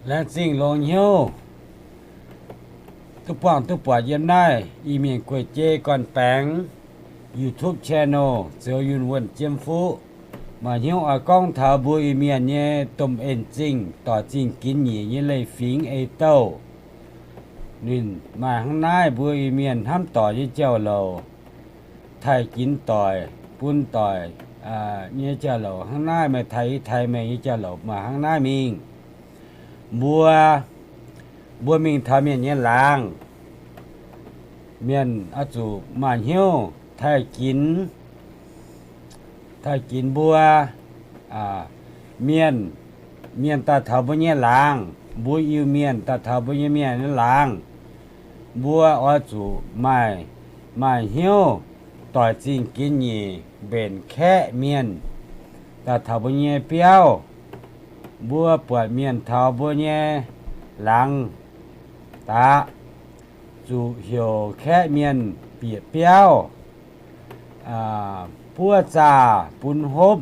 Laengz zingh longx hnyouv duqv buangh duqv buatc yiem naaiv Iu-Mienh guei-jeiv gorn-baengx YouTube channel Zoux Yunh Wuonh Jiem Fuqv. Maaih hnyouv oix gorngv taux mbuo Iu-Mienh nyei domh en zingh doic zingh ginx nyeic nyei leiz-fingx ei-douh. Ninh maaih hnangv naaiv, mbuo Iu-Mienh hnamv doic nyei jauv-louc, taaih ginx doic, bun doic nyei jauv-louc hnangv naaiv, meih taaih i taaih meih nyei jauv-louc maaih hnangv naaiv mingh. Mbuo, mbuo mingh taux mienh nyei laangz, mienh oix zuqc maaih hnyouv taaih ginx, taaih ginx mbuo mienh, mienh daaih taux mbuo nyei laangz, mbuo Iu-Mienh daaih taux mbuo nyei mienh nyei laangz. Mbuo oix zuqc maaih, maaih hnyouv doic zingh ginx nyeic mbenc kaeqv mienh daaih taux mbuo nyei biauv. Mbuo buatc mienh taux mbuo nyei laangz daqc, zuqc heuc kaeqv mienh bieqc biauv, buov zaah bun hopv,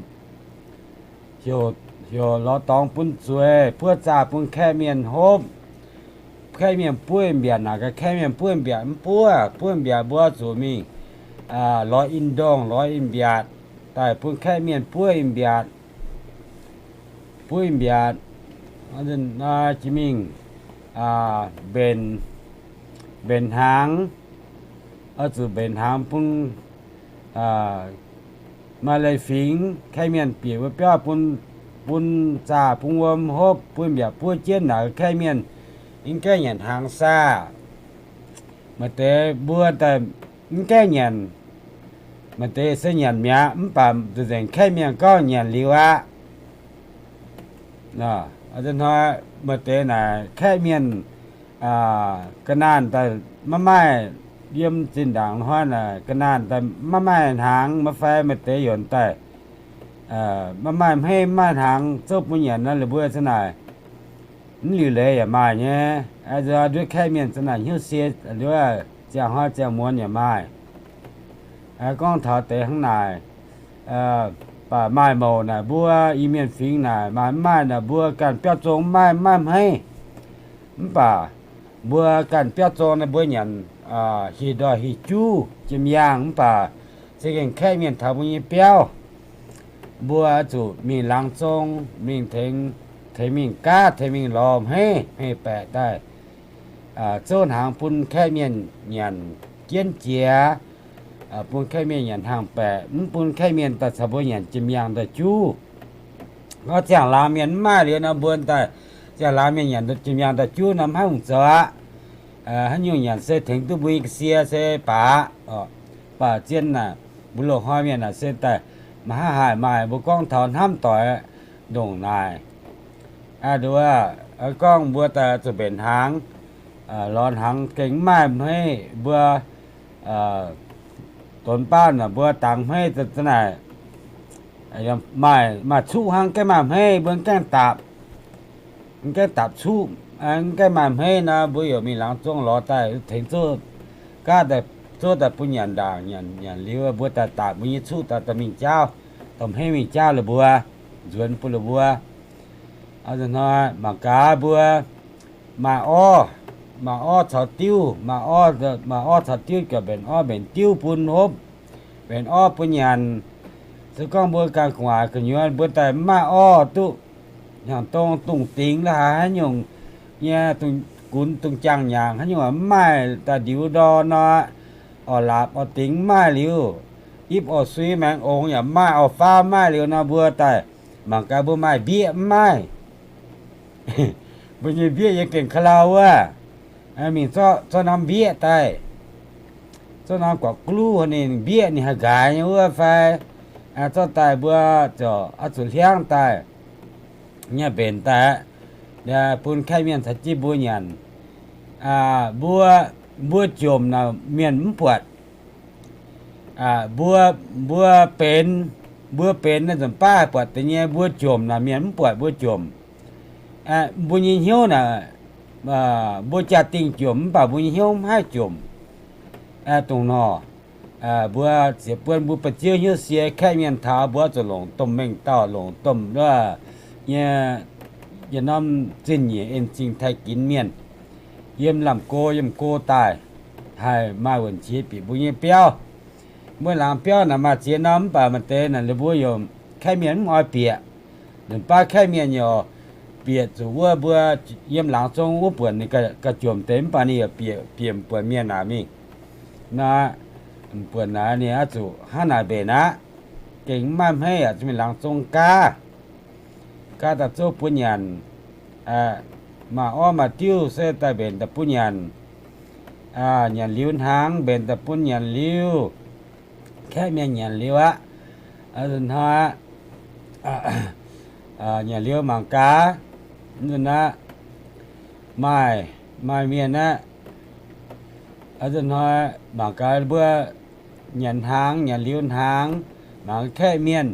heuc lorz dorngx bun zueiz, buov zaah bun kaeqv mienh hopv. Kaeqv mienh buov mbiatc naaic gaax, kaeqv mienh buov mbiatc mv buov, buov mbiatc mbuo zuqc mingh lorz in-ndongh lorz in-mbiatc daaih bun kaeqv mienh buov in-mbiatc. Buov in-mbiatc jiex mingh mbenc, mbenc hnaangx, oix zuqc mbenc hnaangx bun maaih leiz-fingx kaeqv mienh bieqc wuov biauv bun, bun zaah bun wuom hopv. Buov mbiatc buov jienv naaic kaeqv mienh mv gaengh nyanc hnaangx saah? Maaih deix mbuo daaih mv gaengh nyanc, maaih deix se nyanc mi'aqv, mv baac nzengc kaeqv mienh gorngv nyanc liuz aqv. Hnoi maaih deix naaic kaeqv mienh ga'naanh daaih maiv maaih, yiem zinh ndaangc hnoi naaic ga'naanh daaih maiv maaih hnaangx, maiv fai maaih deix yonc daaih maiv maaih hmeiv, maiv maaih hnaangx zouv bun nyanc nor, lih mbuo za'naaic mv liuc leiz yaac maaih nyei. Nduov kaeqv mienh za'naaic hnyouv sie, nduov ziangh hnoi ziangh muonz yaac maaih. Gorngv taux deix hnangv naaic, baac maaih mouc naaic mbuo Iu-Mienh fingx naaic maaih mv maaih naaic mbuo ganh biauv zong mv maaih, mv maaih hmeiv. Mv baac mbuo ganh biauv zong naaic mbuo nyanc hieh ndoih hieh juv jiem yaangh, mv baac se gengh kaeqv mienh taux mbuo nyei biauv, mbuo zuqc mingh laangz zong mingh tengx, tengx mingh gaav, tengx mingh lorz hmeiv, hmeiv baeqc daaih zouv hnaangx bun kaeqv mienh nyanc jienv jiex, bun kaeqv mienh nyanc hnaangx-baeqc, mv bun kaeqv mienh daaih caux mbuo nyanc jiem yaangh daaih juv. Nor ziangh laangz mienh mv maaih liuz nor, mbuo daaih ziangh laangz mienh nyanc jiem yaangh daaih juv nor mv haih hungh zoux aqv. Haaix nyungc nyanc se tengx duqv mbuo nyei ga'sie se baac, baac zien naaic mbuo loz-hnoi mienh naaic se daaih maiv haih haih maaih. Mbuo gorngv taux hnamv doic ndongc naaic, nduov, gorngv mbuo daaih zuqc mbenc hnaangx, lorz hnaangx gengh mv maaih hmeiv, mbuo donx baav naaic mbuo dangx hmeiv za'naaic maaih, maaih cuqv hnangv, gaengh maaih hmeiv mbuo gaengh dapc, gaengh dapc cuqv. Gaengh maaih hmeiv nor mbuo yaac mingh laangz zong lorz daaih tengx zouv, gaav daaih zouv daaih bun nyanc ndaangc, nyanc liuz mbuo daaih dapc mbuo nyei cuqv daaih, daaih mingh jaauv, dorh hmeiv mingh jaauv lih mbuo, nzuonx bun lih mbuo. Hnoi mangc gaax mbuo maaih orv, maaih orv caux diuv, maaih orv caux diuv, juangc mbenc orv mbenc diuv bun hopv, mbenc orv bun nyanc. Se gorngv mbuo ganh gu'nguaaic gu'nyuoz mbuo daaih mv maaih orv duqv hnyangx-dong dungz dingx la'haaix, haaix nyungc nyei gunx dungz jaang-nyaangc haaix nyungc mv maaih, daaih ndiux ndor nor, orv-laapc orv-dingx mv maaih liuz, ipv orv-sui maengx ongx yaac mv maaih, orv-faav mv maaih liuz nor, mbuo daaih mangc gaax mbuo maaih mbieqv mv maaih. Mbuo nyei mbieqv yiem gengh ka'lau wuov, mingh zorqv norm mbieqv daaih, zorqv norm guac gluv ninh mbieqv ninh haih nqaaix nyei wuov fai, zorqv daaih mbuo ziouc oix zuqc hliangv daaih nyei mbenc daaih bun kaeqv mienh caux jienv mbuo nyanc. Mbuo, mbuo jomc naaic mienh mv buatc. Mbuo, mbuo benx, mbuo benx naaic nzunc baav haih buatc deix nyei, mbuo jomc naaic mienh mv buatc mbuo jomc. Mbuo nyei hnyouv naaic, mbuo jaa-dingh jomc mv baac mbuo nyei hnyouv mv haih jomc. Dongh nor, mbuo ziepc buonc mbuo ba'ziouv hnyouv sie kaeqv mienh taux mbuo zuqc longc domh mengh dauh, longc domh nyei yietc norm zingh nyeic en-zingh taaih ginx mienh, yiem lamh go yiem go daaih, haih maaih wuonh qiex bieqc mbuo nyei biauv. Mbuo laangz biauv naaic maaih ziex norm, mv baac maaih deix naaic ninh mbuo yaac, kaeqv mienh mv oix bieqc. Nzunc baav kaeqv mienh yaac bieqc zuqc wuov mbuo yiem laangz zong wuov buonc ninh gauh jomc deix, mv baac ninh yaac bieqc, bieqc buonc mienh naaic mingh. Naaiv, buonc naaic ninh oix zuqc hnangv naaic mbenc aqv. Gengh mv maaih hmeiv yaac zuqc mingh laangz zong gaav. Gaav daaih zouv buo nyanc, maaih orv maaih diuv se daaih mbenc daaih bun nyanc. Nyanc liuz hnaangx mbenc daaih bun nyanc liuz, kaeqv mienh nyanc liuz aqv, hnoi aqv, nyanc liuz mangc gaax. Aqv, maaih, maaih mienh aqv, hnoi mangc gaax mbuo nyanc hnaangx, nyanc liuz hnaangx, mangc kaeqv mienh,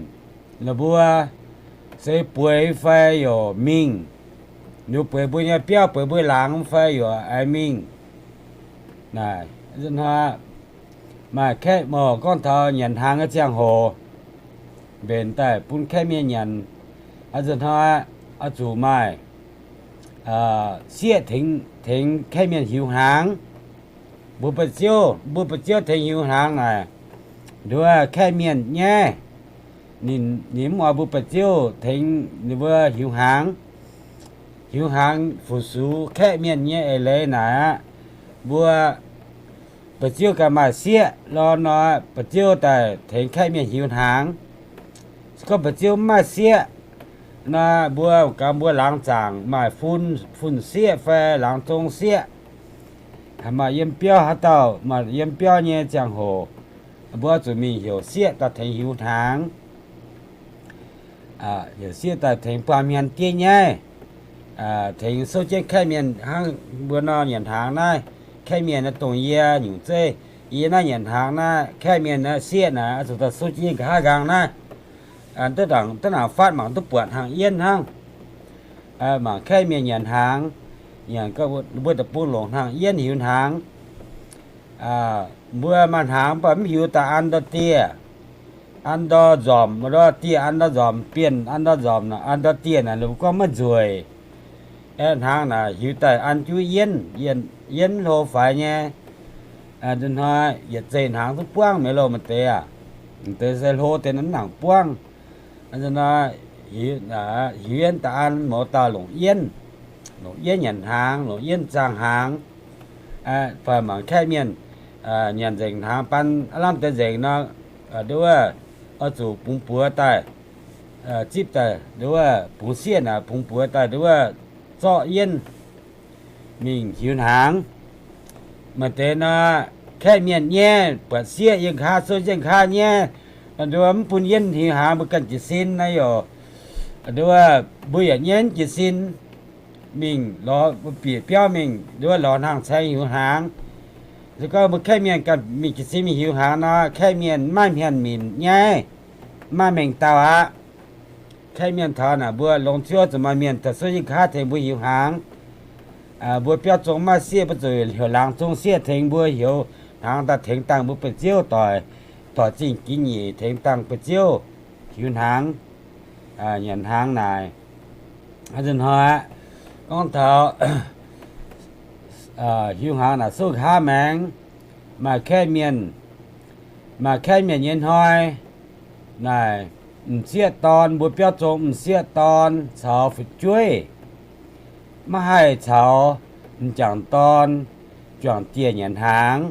ninh mbuo se bueix fai yaac mingh, ninh bueix mbuo nyei biauv, bueix mbuo laangz fai yaac aengx mingh. Naaic, hnoi maaih kaeqv mienh gorngv taux nyanc hnaangx nyei ziangh hoc mbenc daaih bun kaeqv mienh nyanc. Hnoi oix zuqc maaih sieqv tengx kaeqv mienh hiuv hnaangx. Mbuo ba'ziouv, mbuo ba'ziouv tengx hiuv hnaangx naaic, nduov kaeqv mienh nyaiv. Ninh mv oix mbuo ba'ziouv tengx ninh mbuo hiuv hnaangx. Hiuv hnaangx fu-sux kaeqv mienh nyei eix leiz naaic aqv. Mbuo ba'ziouv ganh maaih sieqv lorqc nor, ba'ziouv daaih tengx kaeqv mienh hiuv hnaangx. Se gorngv ba'ziouv mv maaih sieqv nor, mbuo gaax mbuo laangz zaangc maaih fun, fun-sieqv fai laangz zong sieqv, haaix maaih yiem biauv, haaix dauh maaih yiem biauv nyei ziangh hoc, mbuo zuqc mingh heuc sieqv daaih tengx hiuv hnaangx. Heuc sieqv daaih tengx buangh hmien diev nyaiv, tengx souv jienv kaeqv mienh hnangv mbuo nor nyanc hnaangx naaiv. Kaeqv mienh naaiv dongh yie nyungc zeiv, yie naaiv nyanc hnaangx naaiv, kaeqv mienh naaiv sieqv naaic oix zuqc daaih souv jienv nqa'haav nqaang naaiv. Duqv nangc fatv mangc duqv buatc hnangv yienv hnangv. Mangc kaeqv mienh nyanc hnaangx, nyanc gau, mbuo deic-bung longc hnangv yienv hiuv hnaangx. Mbuo maaih hnaangx mv baac mv hiuv daaih an ndor dieh, an ndor nzormc, ndor dieh an ndor nzormc, bienh an ndor nzormc, an ndor dieh naaic ninh mbuo gorngv maiv nzueic. Hnaangx naaic hiuv daaih an juv yienv, yienv hlo faix nyei. Hnoi yietc zeih hnaangx duqv buangv mi'aqv loh maaih deix aac. Deix se hlo deix nor mv nangc buangv. Hnoi hiuv yienv daaih an, mouz dauh longc yienv, longc yienv nyanc hnaangx, longc yienv zaangh hnaangx. Baac mangc kaeqv mienh nyanc nzengc hnaangx baan aav lamh deix nzengc nor, nduov wuov, oix zuqc bungx buoz daaih, zipv daaih, nduov wuov, bungx sieqv naaic bungx buoz daaih, nduov wuov, zorqv yienv mingh hiuv hnaangx. Maaih deix nor, kaeqv mienh nyaiv, buatc sieqv yiem nqa'haav souv jienv nqa'haav nyaiv, nduov mv bun yienv hiuv hnaangx mbuo ganh jiez sin naaiv yaac, nduov wuov, mbuo yaac nyaiv jiez sin mingh lorz, mbuo bieqc biauv mingh, nduov wuov, lorz hnaangx-caeng hiuv hnaangx. Se gorngv mbuo kaeqv mienh ganh mingh jiez sin mingh hiuv hnaangx nor, kaeqv mienh maiv hmien minc nyaiv, maiv mengh dauh aqv. Kaeqv mienh taux naaic mbuo longx ziouv zuqc maaih mienh daaih souv jienv nqa'haav tengx mbuo hiuv hnaangx. Mbuo biauv zong maiv sieqv, mbuo zuqc heuc laangz zong sieqv tengx mbuo hiuv hnaangx daaih tengx dangh mbuo ba'ziouv doic, doic zingh ginx nyeic tengx dangh ba'ziouv hiuv hnaangx, nyanc hnaangx naaic. Hnoi aqv, gorngv taux hiuv hnaangx naaic souv nqa'haav maengx, maaih kaeqv mienh, maaih kaeqv mienh nyei hnoi naaic, m'sieqv dorn, mbuo biauv zong m'sieqv dorn caux fu'jueiv maiv haih caux m'jangc dorn juangc dieh nyanc hnaangx.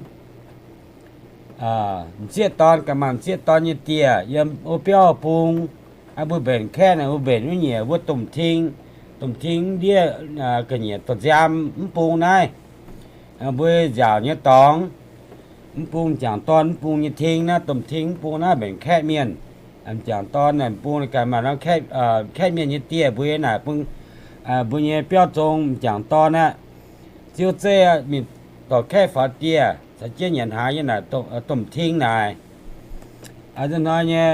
M'sieqv dorn ganh maaih m'sieqv dorn nyei dieh yiem wuov biauv bung. Mbuo mbenc kaeqv naaic, mbuo mbenc wuov nyeic wuov domh ting, domh ting ndiev ga'nyiec dorh nziaam mv bung naaiv. Mbuo nziaauc nyei dorngx, mv bung m'jangc dorn mv bung nyei ting naaiv, domh ting mv bung naaiv mbenc kaeqv mienh. M'jangc dorn naaic mv bung ganh maaih norm kaeqv mienh nyei dieh mbuo naaic bung, mbuo nyei biauv zong m'jangc dorn aqv. Ziouv zeiv mingh dorh kaeqv faaux dieh caux jienv nyanc hnaangx yiem naaic domh ting naaic. Hnoi nyei,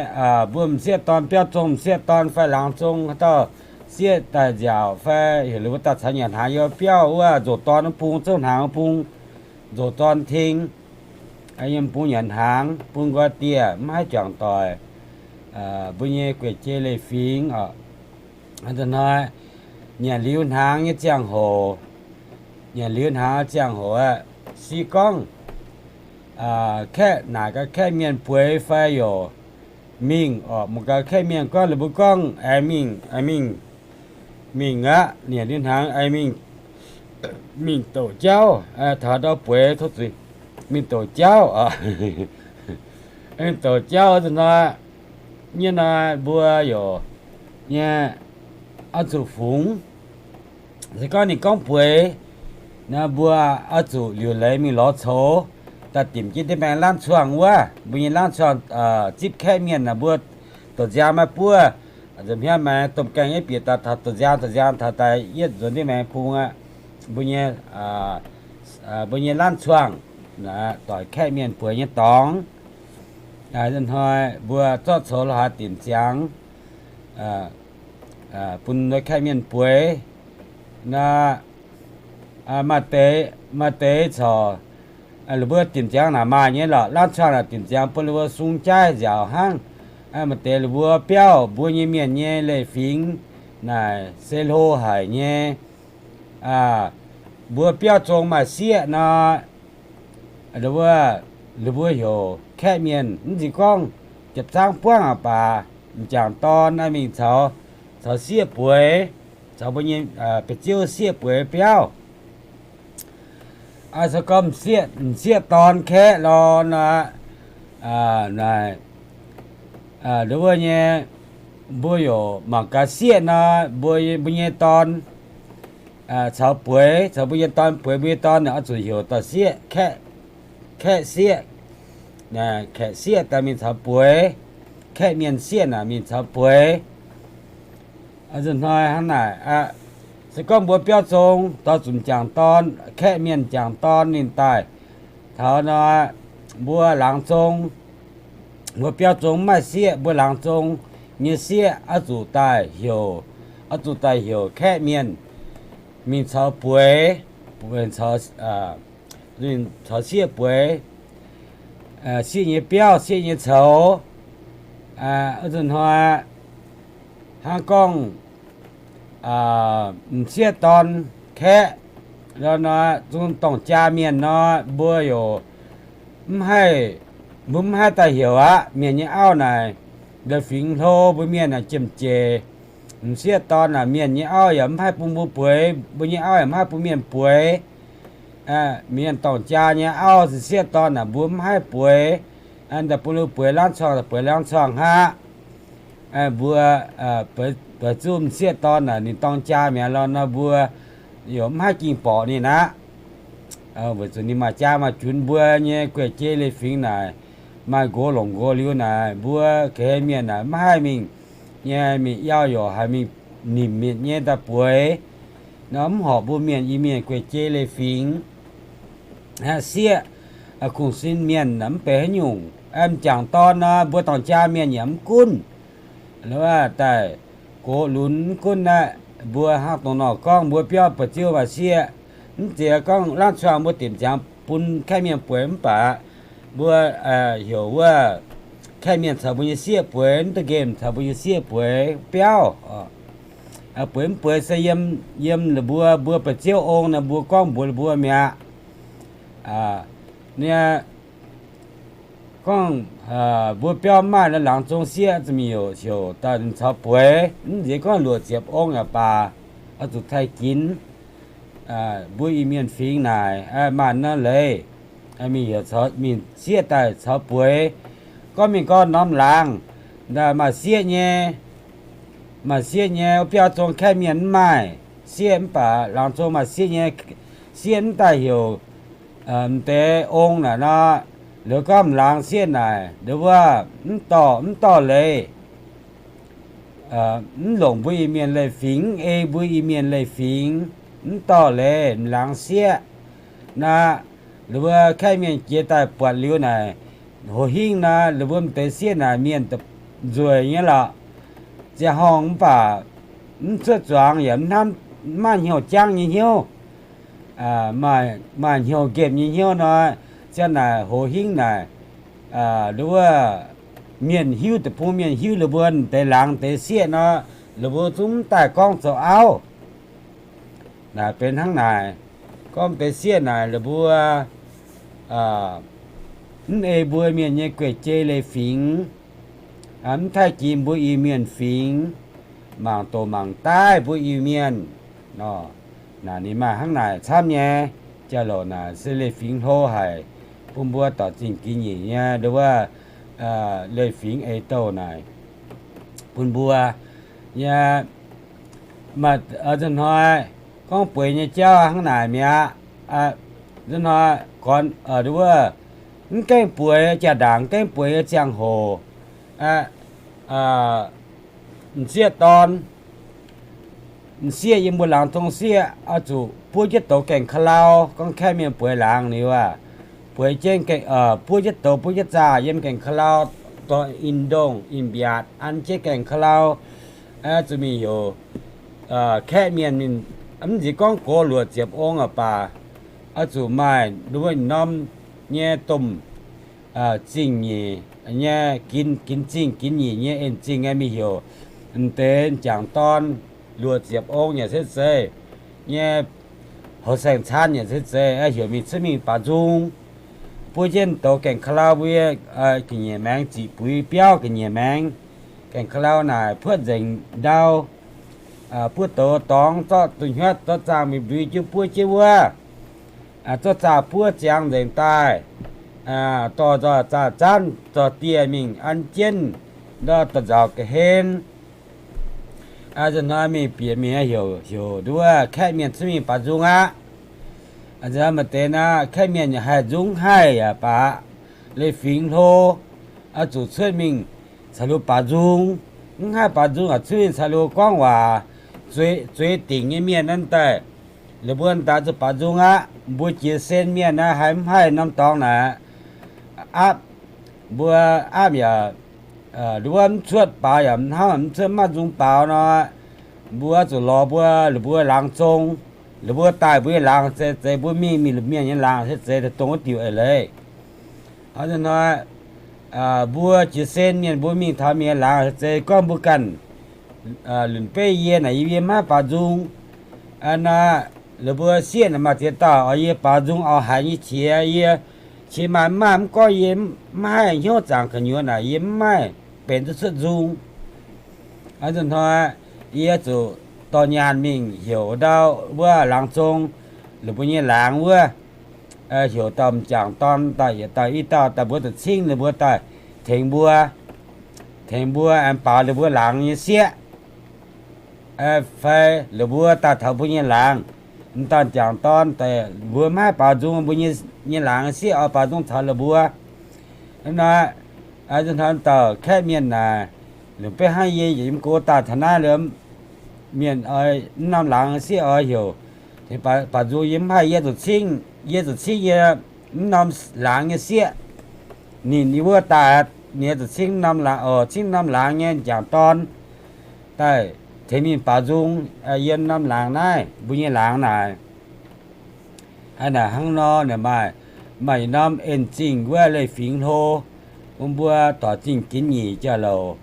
mbuo m'sieqv dorn, biauv zong m'sieqv dorn fai laangz zong haaix dauh sieqv daaih nziaauc fai heuc ninh mbuo daaih caux nyanc hnaangx yiem biauv wuov nzoc dorn wuov bung, zouv hnaangx wuov bung, nzoc dorn ting, yiem bung nyanc hnaangx, bung nqoi dieh maiv haih juangc doic. Mbuo nyei gueic jei leiz-fingx oc, hnoi nyanc liuz hnaangx nyei ziangh hoc, nyanc liuz hnaangx ziangh hoc aeqv, se gorngv kaeqv naaic gaax kaeqv mienh bueix fai youc mingh oc, mangc gaax kaeqv mienh gorngv, ninh mbuo gorngv aengx mingh, mingh, mingh aqv, nyanc liuz hnaangx aengx mingh, mingh douc jauv, taux ndau bueix, mingh douc jauv oc. Douc jauv nzunc hnoi nyei nor, mbuo youc nyei oix zuqc fungx. Se gorngv ninh gorngv bueix nor, mbuo oix zuqc liuc leiz mingh lorz coux daaih dimc jienv diqv maengx laangz cuangh wuov. Mbuo nyei laangz cuangh zipv kaeqv mienh naaic, mbuo douc nziaang maiv buov, nzunc hmien maengx domh gaengh yietv bieqc daaih taux douc nziaang, douc nziaang taux daaih yietv nzuonx diqv maengx bung aqv. Mbuo nyei, mbuo nyei laangz cuangh doic kaeqv mienh bueix nyei dorngx. Hnoi mbuo zorqv coux lorz haaix dimc ziangx bun kaeqv mienh bueix nor, maaih deix, maaih deix corc, ninh mbuo dimc ziangx naaic maaih nyei lorqc, laangz cuangh naaic dimc ziangx bun ninh mbuo sung jaiv nziaauc hnangv. Maaih deix ninh mbuo biauv mbuo nyei mienh nyei leiz-fingx naaic se hlo haic nyei. Mbuo biauv zong maaih sieqv nor, ninh mbuo heuc kaeqv mienh mv nziex gorngv jiepc zaangv buangv aqv baac m'jangc dorn mingh caux, caux sieqv bueix, caux mbuo nyei ba'ziouv sieqv bueix biauv. Se gorngv m'sieqv dorn kaeqv lorqc nor, naaic, ninh mbuo nyei, mbuo youc mangc gaax sieqv nor, mbuo, mbuo nyei dorn caux bueix, caux mbuo nyei dorn bueix, mbuo nyei dorn oix zuqc heuc dauh sieqv, kaeqv sieqv, kaeqv sieqv daaih mingh caux bueix, kaeqv mienh sieqv naaic mingh caux bueix. Nzunc hnoi hnangv naaic, se gorngv mbuo biauv zong taux zuqc m'jangc dorn, kaeqv mienh m'jangc dorn ninh daaih taux nor, mbuo laangz zong, mbuo biauv zong mv maaih sieqv, mbuo laangz zong nyei sieqv oix zuqc daaih heuc, oix zuqc daaih heuc kaeqv mienh mingh caux bueix, caux sieqv bueix, sieqv nyei biauv, sieqv nyei coux. Nzunc hnoi hnangv gorngv m'sieqv dorn kaeqv nor, zungv dorng jaa mienh nor, mbuo youc mv haih, mbuo mv haih daaih heuc aqv. Mienh nyei auv naaic, leiz-fingx hlo, mbuo mienh naaic jiem jeic. M'sieqv dorn naaic, mienh nyei auv yaac mv haih bun mbuo bueix, mbuo nyei auv yaac mv haih bun mienh bueix. Mienh dorng jaa nyei auv, m'sieqv dorn naaic, mbuo mv haih bueix. Daaih bun mbuo bueix laangz cuangh, bueix laangz cuangh aqv. Mbuo bueix zuqc m'sieqv dorn naaic, ninh dorng jaa mi'aqv lorqc nor, mbuo youc mv haih ging borqc ninh aqv. Weic zuqc ninh maaih jaa maaih junx. Mbuo nyei guei-jei leiz-fingx naaic, maaih nqox longc nqox liuz naaic, mbuo ga'hlen mienh naaic mv haih mingh nyei, mingh yauh youc haiz mingh nimc mietc nyei daaih bueix nor, mv horpc mbuo mienh Iu-Mienh guei-jei leiz-fingx. Sieqv kungx sin mienh mv benx haaix nyungc. M'jangc dorn nor, mbuo dorng jaa mienh yaac mv gunv. Daaih gox lunx mv gunv aqv. Mbuo hnangv dongh nor gorngv, mbuo biauv ba'ziouv maaih sieqv, mv zeiz gorngv laangz cuangh mbuo dimc ziangx bun kaeqv mienh bueix mv baac mbuo heuc wuov kaeqv mienh caux mbuo nyei sieqv bueix, mv dungx nqemh caux mbuo nyei sieqv bueix biauv. Bueix mv bueix se yiem, yiem ninh mbuo, mbuo ba'ziouv ong nor, mbuo gorngv mbuox ninh mbuo mi'aqv. Ninh gorngv mbuo biauv mv maaih nor, laangz zong sieqv zuqc mingh heuc, heuc daaih caux bueix. Mv nziex gorngv luoqc ziepc ong yaac baac, oix zuqc taaih ginx. Mbuo Iu-Mienh fingx naaic maaih nor leiz, mingh heuc, mingh sieqv daaih caux bueix. Gorngv mingh gorngv norm laangz maaih sieqv nyei, maaih sieqv nyei, wuov biauv zong kaeqv mienh mv maaih sieqv, mv baac laangz zong maaih sieqv nyei. Sieqv mv daaih heuc m'deix ong naaic nor, liuz gorngv m'laangz sieqv naaic, liuz wuov mv dorh, mv dorh leiz, mv longc mbuo Iu-Mienh leiz-fingx, mv ei mbuo Iu-Mienh leiz-fingx, mv dorh leiz, m'laangz sieqv. Naaic, ninh mbuo kaeqv mienh jiex daaih buatc liuz naaic, hoz hingv nor, ninh mbuo m'deix sieqv naaic mienh nzueic nyei lorqc. Ziangh horngh mv baac mv cuotv zuangx yaac mv hnamv, mv maaih hnyouv jangv nyei hnyouv, maaih hnyouv nqemh nyei hnyouv nor, ziang naaic hoz hingv naaic, ninh wuov mienh hiuv, deic-bung mienh hiuv ninh mbuo deix laangz deix sieqv nor, ninh mbuo zungv mv daaih gorngv zoux auv. Naaic benx hnangv naaic. Gorngv benx sieqv naaic, la'mbuo mv ei mbuo mienh nyei guei-jei leiz-fingx, mv taaih jiex mbuo Iu-Mienh fingx, mangc doqc mangc daaih mbuo Iu-Mienh. Naaic ninh maaih hnangv naaic camv nyei. Jauv-louc naaic se leiz-fingx hlo haic, bun mbuo dorc zingh ginx nyeic nyei wuov leiz-fingx ei douh naaic bun mbuo nyei. Hnoi gorngv bueix nyei jauv hnangv naaic mi'aqv. Hnoi gorn wuov, mv gaengh bueix jaa-ndaangc, gaengh bueix nyei ziangh hoc, m'sieqv dorn, m'sieqv yiem mbuo laangz zong sieqv oix zuqc buov jienv douz gaengh ka'lau. Gorngv kaeqv mienh bueix laangz liuz aah, bueix jienv, buov jienv douz buov jienv zaah yiem gaengh ka'lau, dorh in-ndongh in-mbiaatc an jienv gaengh ka'lau. Zuqc mingh heuc kaeqv mienh, mv nziex gorngv gox luoqc ziepc ong aqv baac, oix zuqc maaih wuov norm nyei domh zingh nyeic nyei, ginx zingh ginx nyeic nyei en zingh nyei mingh heuc m'deix m'jangc dorn luoqc ziepc ong yaac se zeiz nyei, houx saeng-caanv yaac se zeiz, heuc mingh cuotv mingh baaux nzung, buov jienv douz gaengh ka'lau mbuo ga'nyiec maengx, ziqc buix biauv ga'nyiec maengx. Gaengh ka'lau naaic puotv nzengc ndau, buov douz dorngx zorqv dunh hnyuotv zorqv zaangh mingh mbuix jienv buov jienv wuov, zorqv zaah buov ziangx nzengc daaih, dorh nzoih zaah zanv zorqv dieh mingh an jienv ndau da'nzauc ga'hlen. Hnoi mingh bieqc mingh heuc, heuc nduov kaeqv mienh cuotv mingh baaux nzung aqv. Maaih deix naaiv kaeqv mienh haih nzung haih yaac baac, leiz-fingx hlo, oix zuqc cuotv mingh caux liuz baaux nzung. Mv haih baaux nzung aqv, cuotv mingh caux liuz gorngv waac, zueiz dingc nyei mienh naaiv daaih, la'mbuo daaih zuqc baaux nzung aqv. Mbuo jiez sin mienh naaiv haih mv haih norm dorngx naaic, aapv, mbuo aapv yaac, nduov mv cuotv baaux yaac mv hnamv, mv cuotv mv maaih nzung baaux nor, mbuo zuqc lorz mbuo, la'mbuo laangz zong, la'mbuo daaih mbuo nyei laangz se zeiz, mbuo mingh mingh la'mienh nyei laangz se zeiz dongh wuov diuc eix leiz. Hnoi mbuo jiez sin mienh mbuo mingh taux mienh nyei laangz se zeiz gorngv mbuo ganh lunc beiv yie naaic, yie mv haih baaux nzung. Naaiv, la'mbuo sieqv naaic maaih ziex dauh oix yie baaux nzung oix haiz nyei qiex, yie qiex maaih mv maaih mv gorngv yie mv haih hnyouv zaangc gu'nyuoz naaic yie mv maaih benx duqv cuotv nzung. Hnoi yie zuqc dorh nyaanh mingh heuc ndau wuov laangz zong, la'mbuo nyei laangz wuov, heuc dauh m'jangc dorn daaih, yietc dauh i dauh daaih, mbuo zuqc cingv ninh mbuo daaih tengx mbuo, tengx mbuo aengx baaux ninh mbuo laangz nyei sieqv, fai la'mbuo daaih taux mbuo nyei laangz. M'daaih m'jangc dorn daaih, mbuo mv haih baaux nzung mbuo nyei laangz nyei sieqv, oix baaux nzung caux la'mbuo. Hnoi, hnoi dauh kaeqv mienh naaic, lungh beiv hnangv yie yietc yiem go daaih taux naaiv liuz, mienh oix mv norm laangz nyei sieqv oix heuc, baaux nzung yie mv haih, yie zuqc cingv, yie zuqc cingv yie mv norm laangz nyei sieqv. Ninh yie wuov daaih, ninh zuqc cingv norm laangz, cingv norm laangz nyei m'jangc dorn daaih tengx ninh baaux nzung yiem norm laangz naaiv, mbuo nyei laangz naaic. Hnangv naaic hnangv nor, maaih, maaih norm en-zingh wuov leiz-fingx hlo, bun mbuo dorc zingh ginx nyeic jauv-louc,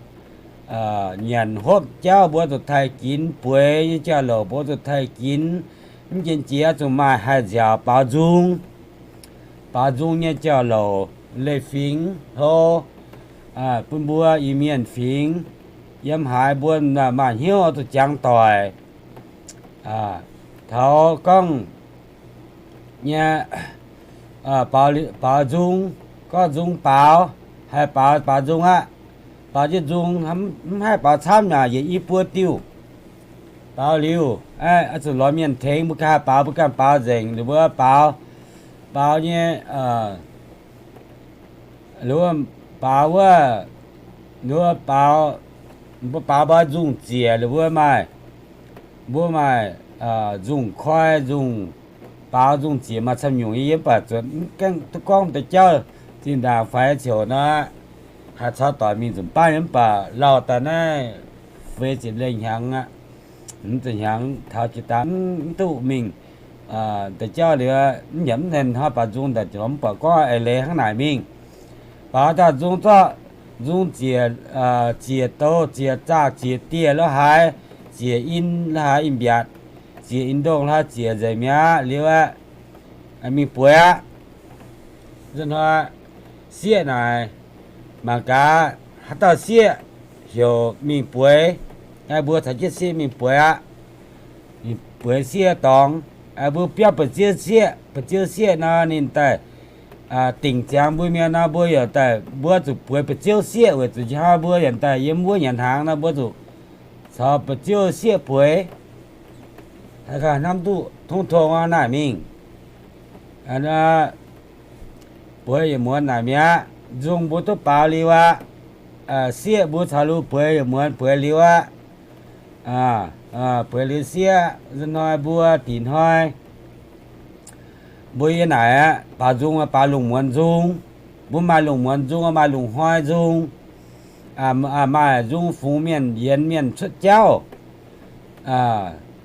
nyanc hopv jauv mbuo zuqc taaih ginx, bueix nyei jauv-louc mbuo zuqc taaih ginx. Mv jien jiex zuqc maaih haih nziaauc baaux nzung, baaux nzung nyei jauv-louc, leiz-fingx hlo, bun mbuo Iu-Mienh fingx yiem haaix mbuo maaih hnyouv oix zuqc jangx doic. Taux gorngv nyei, baaux nzung, gorngv nzung baaux, haih baaux, baaux nzung aqv. Baaux jienv nzung, mv haih baaux camv naaic, yietc i buo diuh. Baaux liuz, oix zuqc lorz mienh tengx, mbuo ganh haih baaux, mbuo ganh baaux nzengc, ninh mbuo baaux, baaux nyei, ninh mbuo baaux wuov, ninh mbuo baaux, mbuo baaux mbuo nzung ziec, ninh mbuo maaih, mbuo maaih nzung koi, nzung baaux, nzung ziec maaih camv nyungc, yie mv baac zuotc mv gaengh duqv gorngv deix jauv zinh ndaangc fai ziouc nor, haih caux doic mingh nzunc baav nyei, mv baac lauh daaih naaiv feix ziepc lengh hnyangx aqv. Mv ziepc hnyangx taux jiex daaih mv duqv mingh deix jauv liuz, mv nyanc mv hlen hnoi baaux nzung daaih, mv baac gorngv eix leiz hnangv naaic mingh. Baaux daaih nzung zorqv nzung ziec, ziec douz, ziec zaah, ziec dieh lo haaix, ziec in lo haaix in mbiaatc, ziec in ndongh hlaax ziec nzengc mi'aqv liuz aqv, mingh bueix aqv. Hnoi sieqv naaic, mangc gaax haaix dauh sieqv heuc mingh bueix, mbuo caux jienv sieqv mingh bueix aqv. Mingh bueix sieqv dorngx, mbuo biauv ba'ziouv sieqv, ba'ziouv sieqv nor ninh daaih dingc ziangx mbuo mienh nor, mbuo yaac daaih, mbuo zuqc bueix ba'ziouv sieqv weic zuqc hnoi mbuo yaac daaih yiem wuov nyanc hnaangx nor, mbuo zuqc caux ba'ziouv sieqv bueix. Hnamv duqv tong-tong naaic mingh, bueix yietc muonz naaic mi'aqv. Nzung mbuo duqv baaux liuz aqv. Sieqv mbuo caux ninh bueix yietc muonz bueix liuz aqv. Bueix liuz sieqv, hnoi mbuo da'nyeic hnoi mbuo yiem naaic aqv, baaux nzung, baaux lungh muonz nzung. Mbuo maaih lungh muonz nzung, maaih lungh hnoi nzung, maaih nzung fungx mienh yienx mienh cuotv jauv,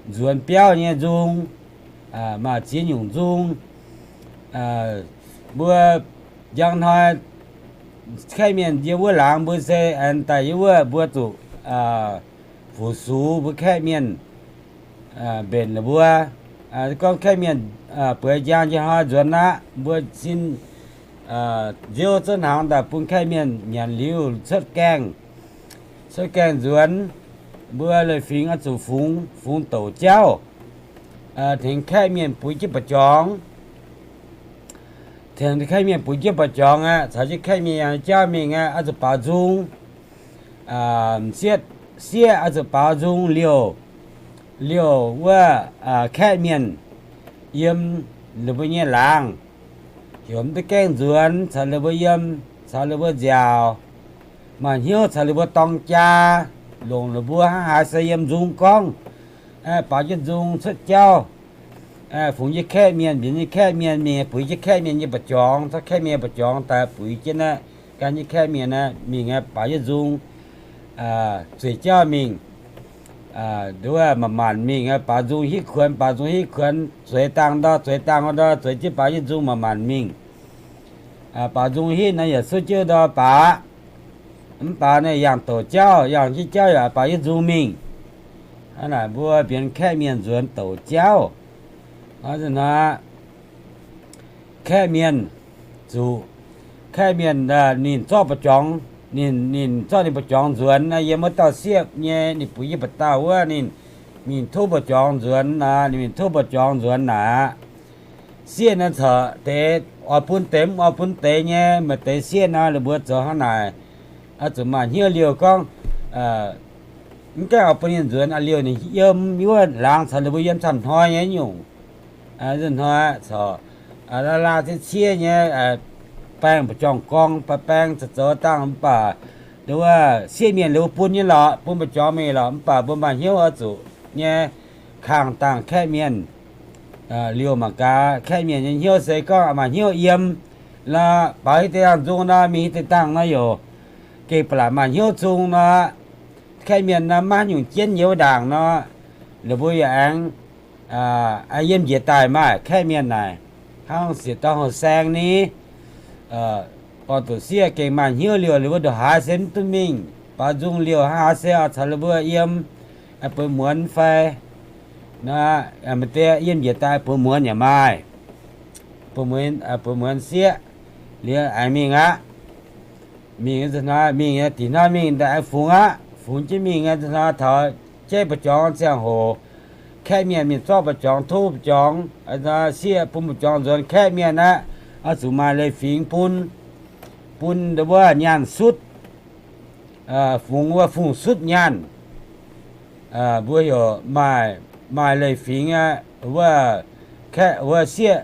nzuonx biauv nyei nzung, maaih ziex nyungc nzung. Mbuo njang hnoi kaeqv mienh yiem wuov laangz mbuo se aengx daaih yiem wuov mbuo zuqc fu-sux mbuo kaeqv mienh mbenc ninh mbuo. Gorngv kaeqv mienh bueix njang njang hnoi nzuonx aqv, mbuo sin nziouv zouv hnaangx daaih bun kaeqv mienh nyanc liuz cuotv gaengh, cuotv gaengh nzuonx. Mbuo leiz-fingx oix zuqc fungx, fungx douc jauv, tengx kaeqv mienh buix jienv ba'jorngx. Tengx kaeqv mienh buix jienv ba'jorngx aqv, caux jienv kaeqv mienh yangh jauv mingh aqv, oix zuqc baaux nzung. Sieqv, sieqv oix zuqc baaux nzung liouh, liouh wuov kaeqv mienh yiem ninh mbuo nyei laangz, heuc mv duqv gaengh nzuonx caux ninh mbuo yiem, caux ninh mbuo nziaauc, maaih hnyouv caux ninh mbuo dorng jaa, longc ninh mbuo hnangv haaix se yiem nzung gorngv, baaux jienv nzung cuotv jauv, fungx jienv kaeqv mienh, mbienx jienv kaeqv mienh, mingh buix jienv kaeqv mienh nyei ba'jorngx, zorqv kaeqv mienh ba'jorngx daaih buix jienv aqv, gan jienv kaeqv mienh aqv, mingh aqv, baaux jienv nzung. Zueiz jauv mingh, nduov maaih maanc mingh, baaux nzung hitv kuonx, baaux nzung hitv kuonx, zueiz dangh ndor, zueiz dangh ndor, zueiz jienv baaux jienv nzung maaih maanc mingh. Baaux nzung hitv nor yaac suv jienv ndor baac, mv baac naaiv yangh douc jauv, yangh jienv jauv yaac baaux jienv nzung mingh. Hnangv naaic mbuo mbienx kaeqv mienh nzuonx douc jauv. Hnangv naaic, kaeqv mienh zuqc, kaeqv mienh ninh zorqv ba'jorngx, ninh, ninh zorqv ninh ba'jorngx nzuonx, yiem wuov dauh sieqv nyei, ninh buix jienv ba'dauh wuov, ninh mingh tov ba'jorngx nzuonx aqv, ninh mingh tov ba'jorngx nzuonx naaic aqv. Sieqv naaiv corc deix oix bun deix mv oix bun deix nyei. Maaih deix sieqv nor, ninh mbuo zoux hnangv naaic, oix zuqc maaih hnyouv liouh gorngv, mv gaengh oix bun ninh nzuonx, liouh ninh yiem wuov laangz caux ninh mbuo yiem camv hnoi nyei nyungc. Hnoi corc laa laa ciev ciev nyei, baeng ba'jorngh gorngv, baeng zoux zoux dangh mv baac, wuov sieqv mienh liuz bun nyei lorqc, bun ba'jorngx mingh lorqc, mv baac mbuo maaih hnyouv oix zuqc nyei kangh dangh kaeqv mienh. Liouh mangc gaax kaeqv mienh nyei hnyouv se gorngv maaih hnyouv yiem nor, baaux hitv deix dangh nzung nor, mingh hitv deix dangh nor, yaac gengh ba'laqc maaih hnyouv zung nor, kaeqv mienh nor maiv nyungc jienv nyei wuov ndaangc nor, ninh mbuo yaac aengx yiem njiec daaih maaih kaeqv mienh naaic, hnangv siec dorng houh saeng ni, borngz doqc sieqv gengh maaih hnyouv liouh, ninh mbuo ndongc haaix se mv duqv mingh, baaux nzung liouh hnangv haaix se oix caux ninh mbuo yiem, bueix muonz fai, maaih deix yiem njiec daaih bueix muonz yaac maaih, bueix muonz sieqv, liuz aengx mingh aqv. Mingh, mingh da'nyeic hnoi mingh daaih aengx fungx aqv. Fungx jienv mingh hnoi taux jeiv ba'jorngx ziangh hoc, kaeqv mienh mingh zorqv ba'jorngx, tov ba'jorngx, sieqv bun ba'jorngx nzuonx kaeqv mienh aqv. Oix zuqc maaih leiz-fingx bun, bun wuov nyaanh sutv, fungx wuov fungx sutv nyaanh. Mbuo heuc maaih, maaih leiz-fingx aqv, wuov, kaeqv wuov sieqv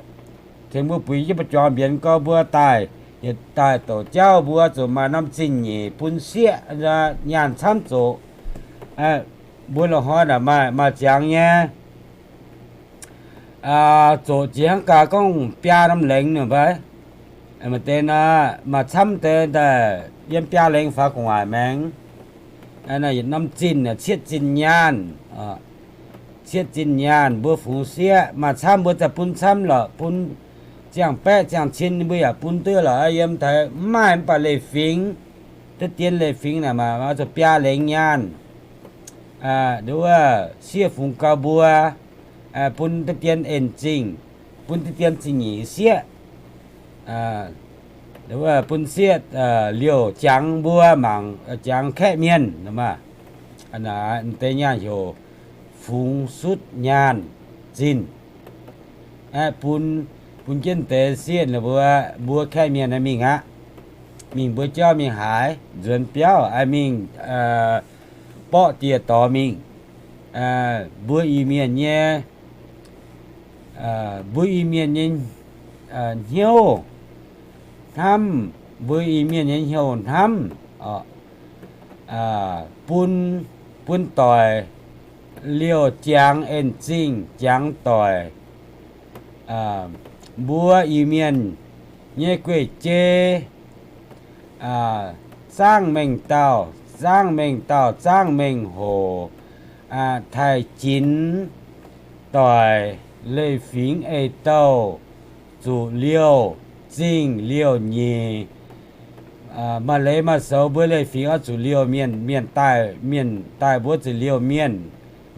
tengx mbuo buix jienv ba'jorngx mbienx gorx mbuo daaih, yietc daaih douc jauv mbuo zuqc maaih norm zingh nyeic bun sieqv nyaanh camv zoqc. Mbuo loz-hnoi naaic maaih, maaih ziangx nyei. Zoqc jiex hnangv gaax gorngv biaa norm lengx nyungc fai? Maaih deix nor, maaih camv deix daaih yiem biaa lengx faaux gu'nguaaic maengx. Yietc norm zinh cietv zinh nyaanh, cietv zinh nyaanh mbuo fungx sieqv. Maaih camv mbuo za'gengh bun camv lorqc, bun ziangh baeqv ziangh cin mbuo yaac bun duqv lorqc. Yiem taux mv maaih mv baac leiz-fingx, deix dien leiz-fingx naaic maaih zuqc biaa lengx nyaanh. Nduov sieqv fungx gau mbuo, bun deix dien en-zingh, bun deix dien zingh nyeic sieqv, bun sieqv liouh jangx mbuo mangc, jangx kaeqv mienh. Deix nyaanh heuc fungx sutv nyaanh zinh. Aeqv, bun, bun jienv deix sieqv mbuo, mbuo kaeqv mienh mingh aqv. Mingh mbuo jauv mingh haaix, nzuonx biauv mingh, borqv dieh dorngx mingh. Mbuo Iu-Mienh nyei, mbuo Iu-Mienh nyei hnyouv hnamv, mbuo Iu-Mienh nyei hnyouv hnamv, bun, bun doic liouh jangx en-zingh, jangx doic. Mbuo Iu-Mienh nyei guei-jeiv zaangv mengh dauh, zaangv mengh dauh, zaangv mengh hoc, taaih ginx doic leiz-fingx ei-douh zuqc liouh zingh liouh nyeic. Maaih leiz maaih soux mbuo leiz-fingx oix zuqc liouh mienh, mienh daaih, mienh daaih mbuo zuqc liouh mienh,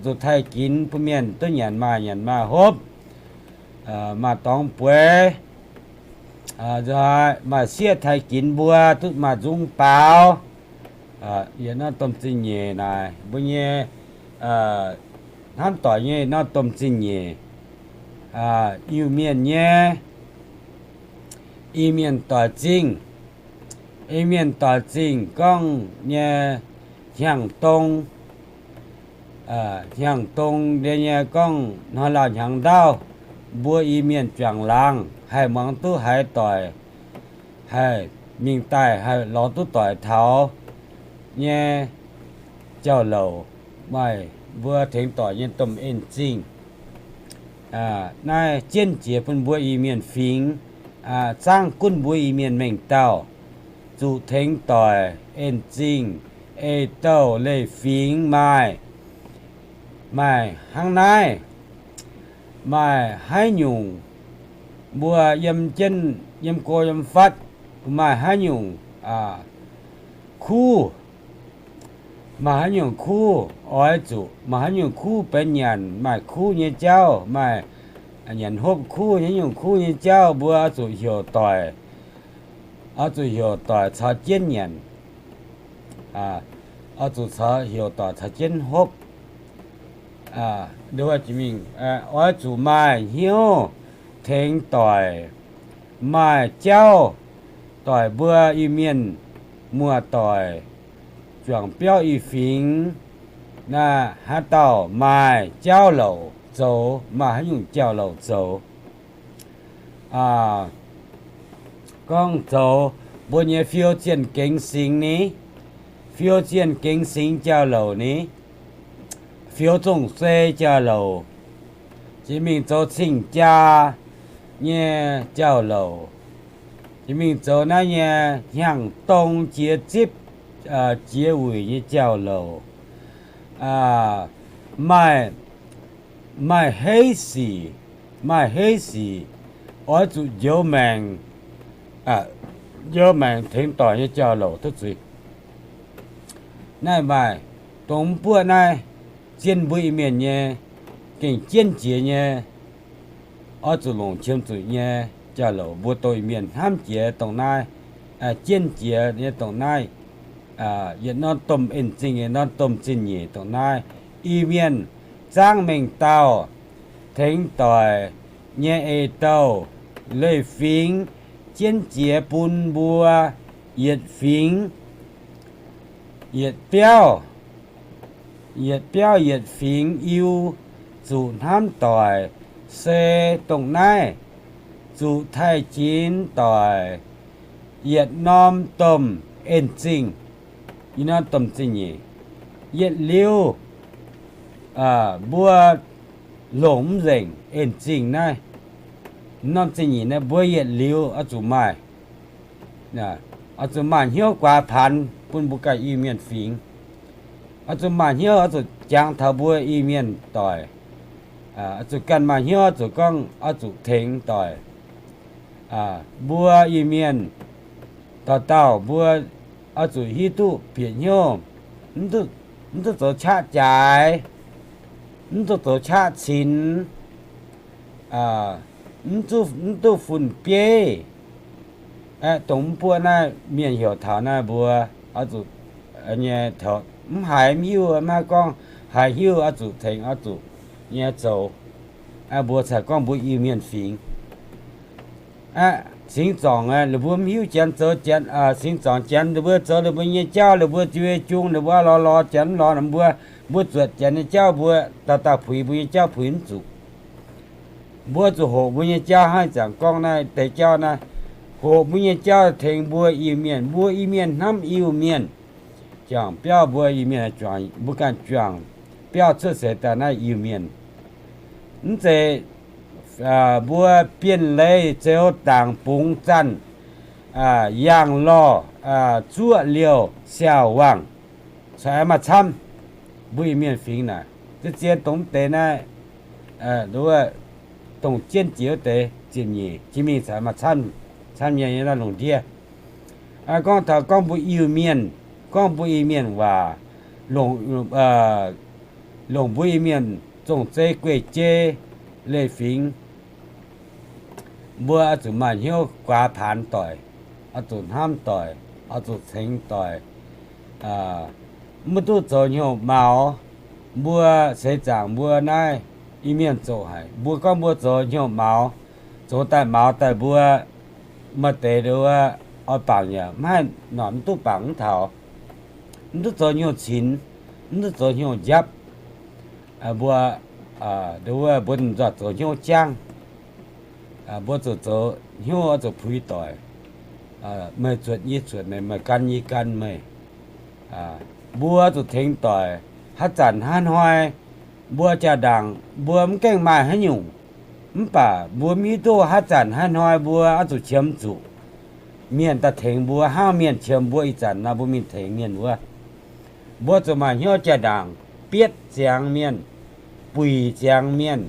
zuqc taaih ginx bun mienh duqv nyanc maaih, nyanc maaih hopv, maaih dorngx bueix. Maaih sieqv taaih ginx mbuo duqv maaih nzung baaux. Yietc norm domh zingh nyeic naaic mbuo nyei hnamv doic nyei norm domh zingh nyeic, Iu-Mienh nyei, Iu-Mienh doic zingh. Iu-Mienh doic zingh gorngv nyei hnyangx-dong, hnyangx-dong nyei gorngv hnoi lauh hnyangx-ndaauv, mbuo Iu-Mienh juangc laangz haih muangx duqv haaix doic, haih mingh daaih haih lorz duqv doic taux nyei jauv-louc, maaih mbuo tengx doic nyei domh en-zingh. Naaiv jienv jiex bun mbuo Iu-Mienh fingx, zaangv gunv mbuo Iu-Mienh mengh dauh, zuqc tengx doic en-zingh, ei-douh leiz-fingx maaih, maaih hnangv naaiv. Maaih haaix nyungc mbuo yiem jienv, yiem go yiem fatv, maaih haaix nyungc kuv, maaih haaix nyungc kuv oix zuqc, maaih haaix nyungc kuv benx nyanc, maaih kuv nyei jauv, maaih nyanc hopv kuv, haaix nyungc kuv nyei jauv mbuo oix zuqc heuc doic, oix zuqc heuc doic caux jienv nyanc, oix zuqc caux, heuc doic caux jienv hopv. Mingh oix zuqc maaih hnyouv tengx doic, maaih jauv doic mbuo Iu-Mienh muoz-doic juangc biauv i fingx, naaiv haaix dauh maaih jauv-louc zoux, maaih haaix nyungc jauv-louc zoux. Gorngv zoux mbuo nyei fiou zienh gengx singx ni, fiou zienh gengx singx jauv-louc ni, fiou zong-zei jauv-louc, jiex mingh zoux cing-jaa nyei jauv-louc, jiex mingh zoux naaiv nyei hnyangx-dong jiex zipv, jiex wuic nyei jauv-louc. Maaih, maaih heiv sic, maaih heiv sic, oix zuqc njoux maengc, njoux maengc tengx doic nyei jauv-louc duqv zuiz. Naaiv maaih dongh mv buoqv naaiv, zien mbuo Iu-Mienh nyei, gengh jienv jiex nyei, oix zuqc longc qiemx zuqc nyei jauv-louc mbuo dongh Iu-Mienh hnamv jiex dongh naaiv, jienv jiex nyei dongh naaiv, yietc norm domh en-zingh, yietc norm domh zingh nyeic dongh naaiv. Iu-Mienh zaangv mengh dauh tengx doic nyei ei-douh leiz-fingx jienv jiex bun mbuo yietc fingx, yietc biauv, yietc biauv yietc fingx Iu zuqc hnamv doic, se dongh naaiv zuqc taaih ginx doic yietc norm domh en-zingh, yietc norm domh zingh nyeic. Yietc liuz mbuo longc mv nzengc en-zingh naaiv, norm zingh nyeic naaiv mbuo yietc liuz oix zuqc maaih, oix zuqc maaih hnyouv guaax paanx bun mbuo ganh Iu-Mienh fingx. Oix zuqc maaih hnyouv oix zuqc jangx taux mbuo Iu-Mienh doic. Oix zuqc ganh maaih hnyouv oix zuqc gorngv oix zuqc tengx doic. Mbuo Iu-Mienh dauh dauh mbuo oix zuqc hiuv duqv bieqc hnyouv, mv duqv zoux qaqv jaaix, mv duqv zoux qaqv cin, mv duqv fun-bieiv. Dongh mv buo naaiv mienh heuc taux naaiv mbuo oix zuqc nyei, mv haiz mv hiuv, mv haih gorngv, haiz hiuv oix zuqc tengx, oix zuqc nyei zoux. Mbuo caux gorngv mbuo Iu-Mienh fingx. Singx zorngc ninh mbuo mv hiuv janx zoux janx, singx zorngc janx ninh mbuo zoux ninh mbuo nyei jauv, ninh mbuo jui jung ninh mbuo lorz lorz janx mv lorz ninh mbuo, mbuo zuotc janx nyei jauv mbuo dauh dauh puix mbuo nyei jauv puix mv zuqc. Mbuo zuqc hoqc mbuo nyei jauv hnangv ih zanc gorngv naaiv deix jauv naaiv, hoqc mbuo nyei jauv tengx mbuo Iu-Mienh, mbuo Iu-Mienh hnamv Iu-Mienh. Juangc biauv mbuo Iu-Mienh, mbuo ganh juangc biauv cuotv seix daaih naaiv Iu-Mienh. Mv zeiz mbuo Bienh Leiz, Zeuz, Dangc, Bungx, Zanh, Yangh, Lorh, Zuoqv, Liouh, Siaauc, Wangh, caux maaih camv. Mbuo Iu-Mienh fingx naaic, zien dongh mv deix naaiv, dongh jienv jiex wuov deix ziepc nyeic jiex mingh caux maaih camv nyei naaiv lungh ndiev. Gorngv taux gorngv mbuo Iu-Mienh, gorngv mbuo Iu-Mienh waac, longc mbuo Iu-Mienh zong-zei guei-jei leiz-fingx, mbuo oix zuqc maaih hnyouv guaax paanx doic, oix zuqc hnamv doic, oix zuqc cengx doic, mv duqv zoux hnyouv maux. Mbuo seix zaangc mbuo naaiv Iu-Mienh zoqc haic. Mbuo gorngv mbuo zoux hnyouv maux, zoux daaih maux daaih mbuo maaih deix wuov oix bangc yaac mv haih nor, mv duqv bangc mv taux, mv duqv zoux hnyouv cinx, mv duqv zoux hnyouv njapv. Mbuo, wuov mbuo nzauh zoux hnyouv jangv. Mbuo zuqc zoux hnyouv oix zuqc puix doic. Meih zuotc yie zuotc meih, meih gan yie gan meih. Mbuo zuqc tengx doic. Haaix zanc haaix hnoi mbuo jaa-ndaangc mbuo mv gaengh maaih haaix nyungc, mv baac mbuo mv hiuv duqv haaix zanc haaix hnoi mbuo oix zuqc qiemx zuqc mienh daaih tengx mbuo, hnangv mienh qiemx mbuo ih zanc nor mbuo mingh tengx mienh wuov. Mbuo zuqc maaih hnyouv jaa-ndaangc bietv ziangx mienh, buic ziangx mienh.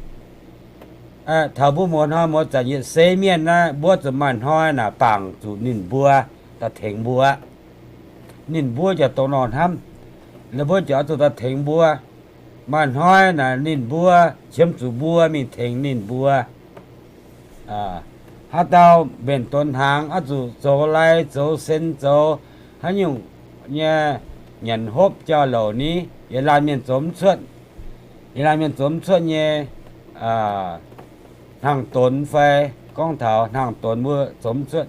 Taux mbuo muoz hnoi muoz zanc yietc seix mienh naaiv, mbuo zuqc maaih hnoi naaic bangc zuqc ninh mbuo daaih tengx mbuo. Ninh mbuo jaax dongh nor hnamv, ninh mbuo jaax oix zuqc daaih tengx mbuo. Maaih hnoi naaic ninh mbuo qiemx zuqc mbuo mingh tengx ninh mbuo. Haaix dauh mbenc donx hnaangx oix zuqc zoux lai zoux sen zoux haaix nyungc nyei, nyanc hopv jauv-louc ni, yietc laanh mienh zoux mv cuotv. Yietc laanh mienh zoux mv cuotv nyei, hnaangx-donx fai, gorngv taux hnaangx-donx mbuo zoux mv cuotv.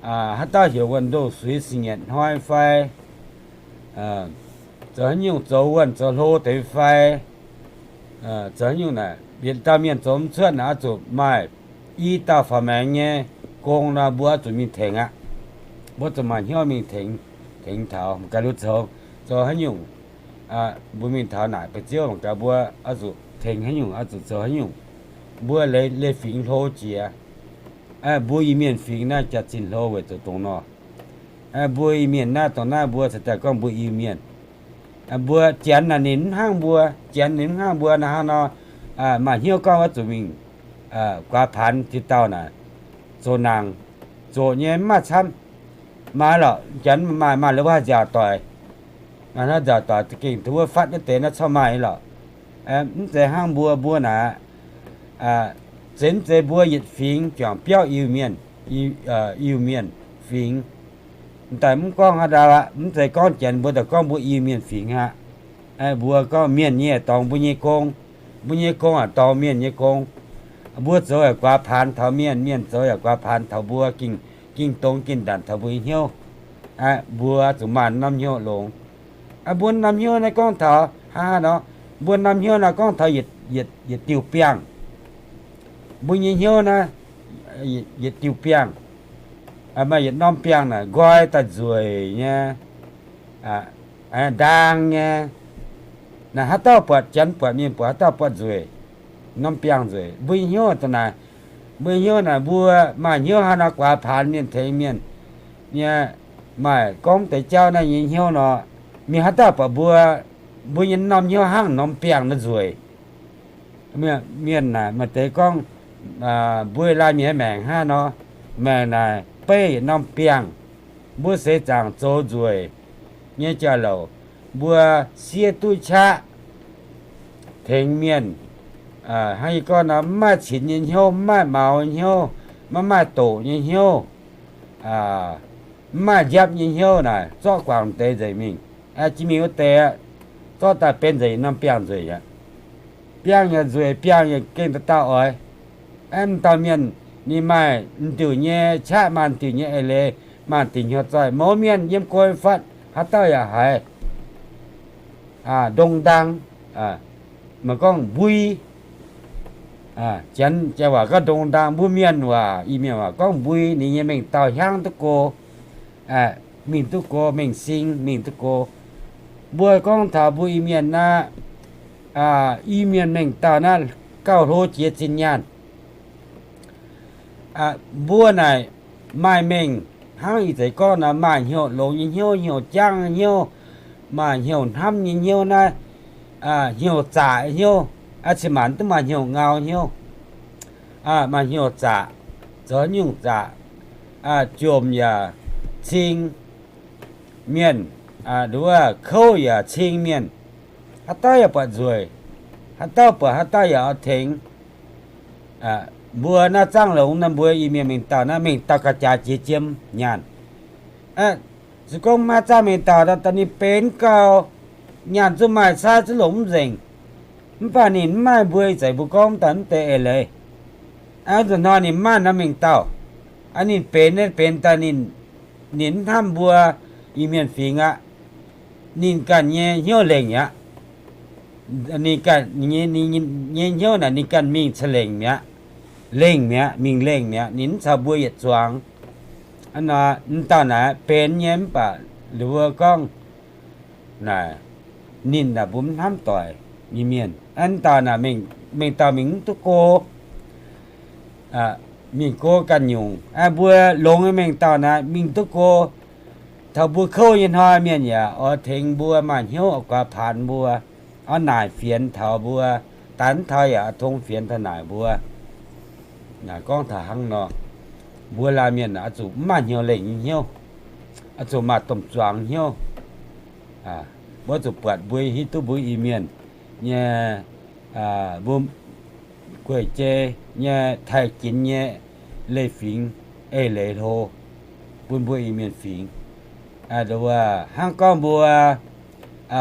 Haaix dauh heuc wuonh ndoh suiz singx-nyietc hnoi fai, zoux haaix nyungc zoux wuonh zoux hlo deix fai, zoux haaix nyungc naaic, yietc dauh mienh zoux mv cuotv naaic oix zuqc maaih i dauh faaux maengx nyei gong nor mbuo oix zuqc mingh tengx aqv. Mbuo zuqc maaih hnyouv mingh tengx, tengx taux mangc gaax lu zoux, zoux haaix nyungc, mbuo mingh taux naaic ba'ziouv mangc gaax mbuo oix zuqc tengx haaix nyungc, oix zuqc zoux haaix nyungc. Mbuo leiz, leiz fingx hlo jiex. Mbuo Iu-Mienh fingx naaiv jaax-zinh hlo weic zuqc dongh nor. Mbuo Iu-Mienh naaiv dongh naaiv mbuo cingx daaih gorngv mbuo Iu-Mienh. Mbuo Janx naaic ninh mv hnangv mbuo, Janx ninh mv hnangv mbuo naaiv hnangv nor, maaih hnyouv gorngv oix zuqc mingh guaax paanx diqc dauh naaic, zoqc nangc, zoqc nyei mv maaih camv. Maaih lorqc, Janx maaih, maaih lorqc mbuo haih nziaauc doic. Maaih hnangv nziaauc doic za'gengh duqv wuov fatv wuov deix naaiv corc maaih lorqc. Mv zeiz hnangv mbuo, mbuo naaic, zeiz mv zeiz mbuo yietc fingx juangc biauv Iu-Mienh, Iu-Mienh fingx. M'daaih mv gorngv haaix dauh aqv, mv zeiz gorngv Janx, mbuo daaih gorngv mbuo Iu-Mienh fingx aqv. Mbuo gorngv mienh nyei dorngx mbuo nyei gong, mbuo nyei gong yaac dorngx mienh nyei gong. Mbuo zoux yaac guaax paanx taux mienh, mienh zoux yaac guaax paanx taux mbuo, ging, ging dongz ging ndanc taux mbuo nyei hnyouv. Mbuo zuqc maaih norm hnyouv longx. Mbuo norm hnyouv naaiv gorngv taux hnangv haaix nor, mbuo norm hnyouv naaiv gorngv taux yietc, yietc diuh biangh. Mbuo nyei hnyouv naaiv yietc diuh biangh. Maaih yietc norm biangh naaic nqoi daaih nzueic nyei, ndaang nyei. Naaic haaix dauh buatc, Janx buatc, mienh buatc, haaix dauh buatc nzueic, norm biangh nzueic. Mbuo nyei hnyouv dongh naaic, mbuo nyei hnyouv naaic, mbuo maaih hnyouv hnangv nor guaax paanx mienh, tengx mienh nyei, maaih gorngv deix jauv naaiv nyei hnyouv nor, mienh haaix dauh buatc mbuo, mbuo nyei norm hnyouv hnangv norm biangh naaiv nzueic. Mienh naaic maaih deix gorngv, mbuo laanh mienh maengc hnangv nor, maengc naaic beiv yietc norm biangh. Mbuo seix zaangc zoux nzueic nyei jauv-louc, mbuo siev duqv qaqv tengx mienh, Hnangv yie gorngv nor, mv maaih cinx nyei hnyouv, mv maaih maux nyei hnyouv, maiv maaih doqc nyei hnyouv, mv maaih njapv nyei hnyouv naaic, zorqv guangc deix nzengc mingh. Jiex mingh wuov deix aqv, zorqv daaih benx nzengc norm biangh nzueic aqv. Biangh yaac nzueic, biangh yaac gengh dauh dauh oix. Aeqv, m'dauh mienh ninh maaih m'diuh nyei qaqv, maaih m'diuh nyei eix leiz, maaih m'diuh nyei zoih. Mouz mienh yiem go fatv, haaix dauh yaac haiz ndong ndaang, meih gorngv mbui. Janx waac gorngv ndong ndaang, mbuo mienh waac, Iu-Mienh waac gorngv mbui. Ninh nyei mengh dauh hiaangv duqv go, mingh duqv go, mengh sing mingh duqv go. Mbuo gorngv taux mbuo Iu-Mienh naaiv, Iu-Mienh mengh dauh naaiv gauh hlo jiex zinh nyaanh. Mbuo naaic maaih mengh hnangv ih zanc gorngv nor, maaih hnyouv longx nyei hnyouv, hnyouv jangv nyei hnyouv, maaih hnyouv hnamv nyei hnyouv naaiv, hnyouv zaqc nyei hnyouv, cin-maanc duqv maaih hnyouv ngau hnyouv, maaih hnyouv zaqc, zoux haaix nyungc zaqc, jomc yaac cing mienh, nduov kouv yaac cing mienh, haaix dauh yaac buatc nzueic, haaix dauh buatc haaix dauh yaac oix tengx. Mbuo naaiv zaangv longx naaiv, mbuo Iu-Mienh mengh dauh naaiv mengh dauh ga'jaax jiex jiem nyaanh. Se gorngv maiv zaangv mengh dauh, daaih ninh benx gauh nyaanh zuqc maaih, caaiv zuqc longc mv nzengc. Mv baac ninh mv maaih mbuo ih zanc mbuo gorngv daaih mv deix eix leiz. Hnangv nor ninh mv maaih norm mengh dauh. Ninh benx, benx daaih ninh mv hnamv mbuo Iu-Mienh fingx aqv. Ninh ganh nyei hnyouv lengc mi'aqv. Ninh ganh nyei hnyouv naaic ninh ganh mingh ca'lengc mi'aqv. Lengc mi'aqv, mingh lengc mi'aqv, ninh mv caux mbuo yietc zuangx. M'dauh naaic benx nyei mv baac liuz mbuo gorngv naaic, ninh naaic mbuo mv hnamv doic nyei mienh. M'dauh naaic mengh dauh mingh mv duqv go, mingh go ganh nyungc. Mbuo longx nyei mengh dauh naaic mingh duqv go, taux mbuo kouv nyei hnoi mienh yaac oix tengx mbuo, maaih hnyouv oix guaax paanx mbuo, oix naaic fienx taux mbuo, daaih mv taux yaac oix tong fienx taux naaic mbuo. Naaic gorngv taux hnangv nor, mbuo laanh mienh oix zuqc mv maaih hnyouv lengc nyei hnyouv, oix zuqc maaih domh zuangx hnyouv. Mbuo zuqc buatc mbuo hiuv duqv mbuo Iu-Mienh nyei, mbuo gueic jei nyei taaih ginx nyei leiz-fingx eix leiz hlo bun mbuo Iu-Mienh fingx. Hnangv gorngv mbuo,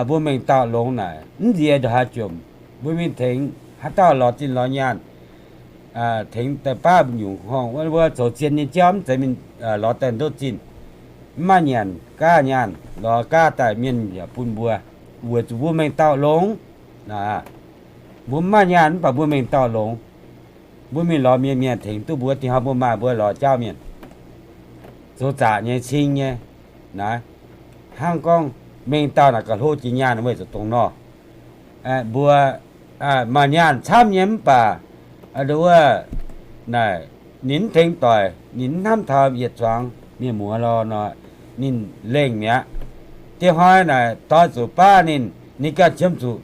mbuo mengh dauh longx naaic mv nziex ndongc haaix jomc, mbuo mingh tengx haaix dauh lorz zinh lorz nyaanh, tengx daaih baav nyungc horngh wuov, mbuo zoux zien nyei jauv mv zeiz mingh lorz daaih ndoqv zinh. Mv maaih nyanc gaav nyaanh, lorz gaav daaih mienh yaac bun mbuo, weic zuqc mbuo mengh dauh longx. Mbuo mv maaih nyaanh mv baac mbuo mengh dauh longx. Mbuo mingh lorz mienh, mienh tengx duqv mbuo, dinh hnoi mbuo maaih mbuo lorz jauv mienh. Zoux zaqc nyei, cing nyei. Naaiv hnangv gorngv mengh dauh naaic gauh hlo jiex nyaanh weic zuqc dongh nor. Mbuo maaih nyaanh camv nyei mv baac, wuov, naaic, ninh mv tengx doic, ninh mv hnamv taux yietc zuangx mienh muoz lorh nor, ninh lengh mi'aqv. Dinh hnoi naaic doix zuqc baav ninh, ninh ganh qiemx zuqc,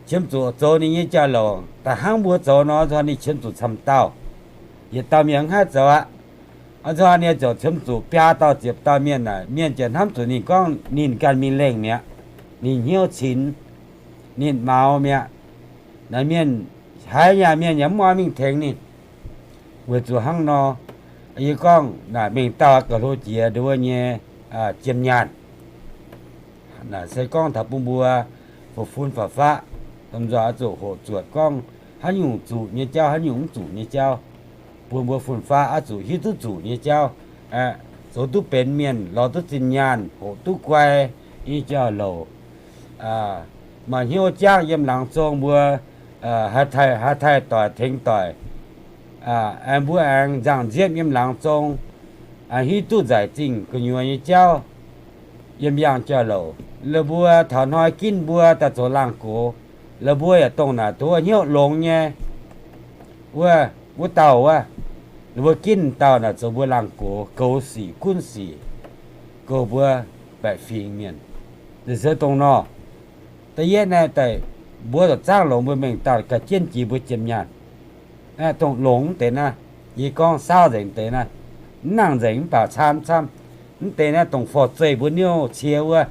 qiemx zuqc zoux ninh nyei jauv-louc da'hnangv mbuo zoux nor, zuqc ninh qiemx zuqc camv dauh, yietc dauh mienh mv haih zoux aqv. Zuqc ninh ziouc qiemx zuqc biaa dauh ziepc dauh mienh naaic, mienh ziouc hnamv zuqc ninh gorngv ninh ganh mingh lengh mi'aqv, ninh hnyouv cinx, ninh maux mi'aqv. Naaic mienh, haiz nyaanh mienh yaac mv oix mingh tengx ninh. Weic zuqc hnangv nor, yie gorngv naaic mengh dauh gauh hlo jiex nduov nyei jiem nyaanh. Naaic se gorngv taux bun mbuo faaux-fun faaux-faqv, domh nzoih oix zuqc hoqc zuotc gorngv haaix nyungc zuqc nyei jauv, haaix nyungc mv zuqc nyei jauv, bun mbuo fun-faqv oix zuqc hiuv duqv zuqc nyei jauv, zoux duqv benx mienh, lorz duqv zinh nyaanh, hoqc duqv guai nyei jauv-louc. Maaih hnyouv jangv yiem laangz zong mbuo, haih taaih doic tengx doic. Aengx mbuo aengx nzangc-nziepv yiem laangz zong, hiuv duqv nzaic zingh gu'nyuoz nyei jauv yiem yangh jauv-louc. La'buo taux hnoi ginv mbuo daaih zoux laangh gox, la'buo yaac dongh naaic duqv hnyouv longx nyei wuov, wuov dauh wuov, la'buo ginv dauh naaic zoux mbuo laangh gox, goux sic gunv sic, goux mbuo baeqc fingx mienh. Naaic se dongh nor, da'yietv naaiv daaih mbuo zuqc zaangv longx mbuo mengh dauh ga'jienv jiex mbuo jiem nyaanh. Dongh longx mv deix naaiv, yie gorngv saauv nzengc deix naaiv, mv nangc nzengc mv baac camv camv. Mv deix naaiv dongh forv-zeih mbuo niouv cie wuov.